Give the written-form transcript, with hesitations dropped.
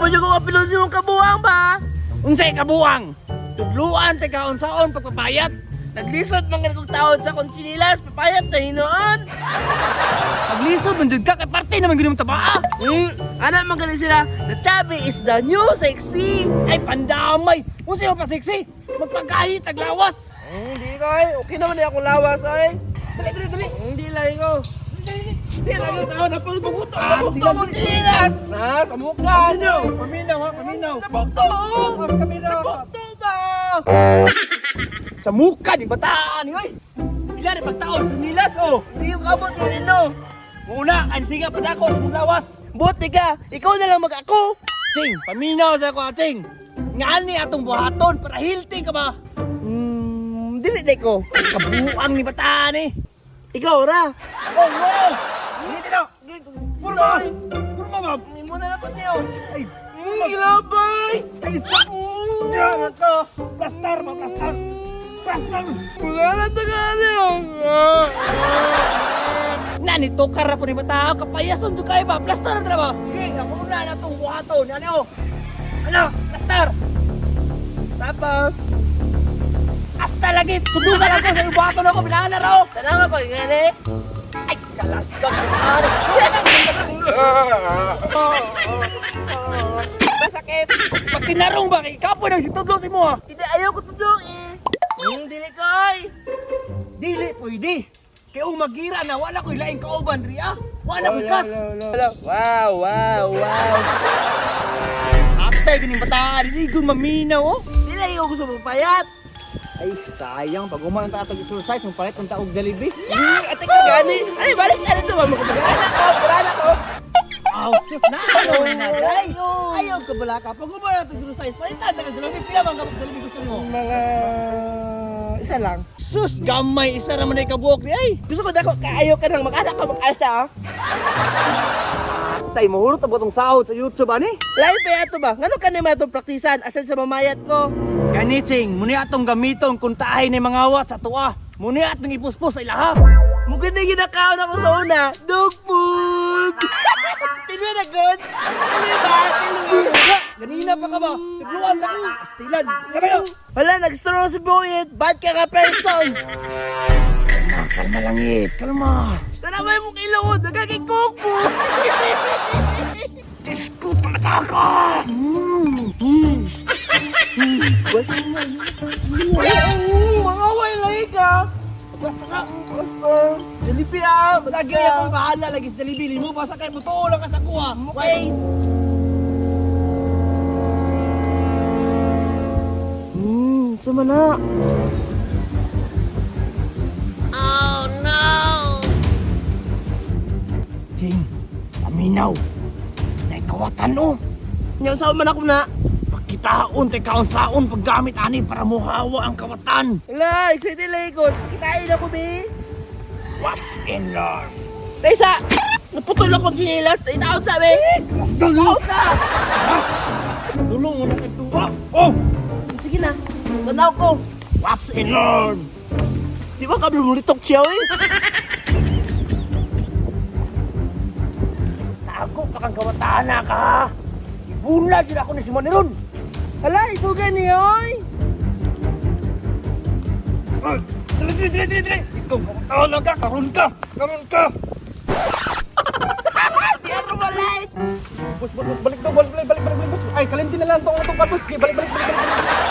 pa ko kapilon si mong kabuang ba? Unsay kabuang? Tudluan te ka unsaon pagpapayat. Naglisod man gani kong taon sa akong chinilas, papayat na hinuon. Paglisod man jud ka kay parte naman gud imong tabaa. Ana man gani sila, the chubby is the new sexy. Ay pandamay. Unsay mo pa sexy? Magpagahi taglawas. Di ko ay, okay naman na akong lawas ay. Dali dali dali. Hindi lang ko. Hindi lang yung taon na pagbubuto. Ah, Nabukto di lang. akong chinilas. Na, sa mukha. Paminaw, paminaw ha, paminaw. Nabukto! Paminaw. Nabukto ba? Sa muka ni bataan ni oy. Pila ni pagtaon sa nilas oh. Hindi yung kabot yun no. Muna ay siga padako sa mong lawas. Buti ka, ikaw na lang mag-ako. Ching, paminaw sa ako ching. Ngani atong buhaton para healthy ka ba? Dili na ko. Kabuang ni bataan eh. Ikaw ra. Oh, wow! Hindi na! Purma! Purma ba? Hindi mo na lang niyo. Ay, Ilabay! ay, sa! Yan ka! Plastar ba? Plastar! Plastar! Wala na tagali. Nanito ka ra po ni bata. Kapayason do kayo ba? Plastar na ba? Sige, ako una na itong buhaton. Ano? Ano? Plastar! Tapos, Hasta lagi! Sundugan ako sa buhaton ako. Binahan na raw! tanawa ko, ngani. Ay, kalas ka! Masakit. Pag tinarong ba? Kay kapoy ng situdlo si mo ha? Hindi, ayaw ko tudlo eh. Dili ko ay. Dili pwede. Kay umagira na wala ko'y laing kauban riya. Wala ko'y kas. Wow, wow, wow. Atay ganing bataan, hindi ko maminaw oh. Dili ayaw ko sa papayat. Ay sayang pag uman ang tatag exercise mong palit ang taog Jollibee. Ate ka gani. Ay, balik ka nito ba? Makapag-anak ko, pag-anak ko. Aw, sus na ano na day. Ayaw ka bala ka. Pag uman ang exercise, palitan na ka Jollibee. Pila man ka Jollibee gusto mo? Mga isa lang. Sus, gamay isa ra man ay kabuok di ay. Gusto ko dako kaayo ka nang mag-anak ka mag-alsa. Ah. Tay mahurot ang botong sahod sa YouTube ani. Lain pa yato ba? Ngano ka nima itong praktisan asan sa mamayat ko? Ganiting, muni atong gamiton kung tahay ni mga awat sa tuwa. Muni atong ipuspos sa ilaha. Mugod na ginakaon ako sa una. Dog food! Tinuwi na good! Tinuwi ba? Tinuwi! Ganina pa ka ba? Tugluan lang. Astilan. Labi na. Wala, nag-straw si Boyet. Bad ka ka person! Kalma, kalma lang it. Kalma. Tanawa mo kilawod. Nagkakikok mo! Diyos ko, talaga ka! Mga way lagi ka! Basta ka! Dalipi ah! Lagi akong bahala lagi sa Jollibee. Limo pa sa kay buto lang ka sa kuha. Okay! Sama na. Ching, paminaw. Naikawatan o. Nyaw sa man ako na. Pagkitaon, te kaon saon paggamit ani para muhawa ang kawatan. Wala, excited lang ko. Kitain ako, be. What's in love? Taysa! Naputol akong sinilas. Itaon sa be! Itaon sa! Dulong mo na kay tuwa. Oh! Sige na. Tanaw ko. What's in love? Di ba kami mulitok siya, eh? Tago pa kang kawatan na ka. Ibuna dyan ako ni si Maniron. Hala, isugan niyo, oy! Ay, dali, dali, dali, dali, dali. Ikaw, kawatan na ka, karon ka, karon ka. Di ako malait! Bus, bus, bus, balik daw, balik, balik, balik, balik, bus. Ay, kalimti na lang tong atong kabus. Okay, balik, balik, balik, balik.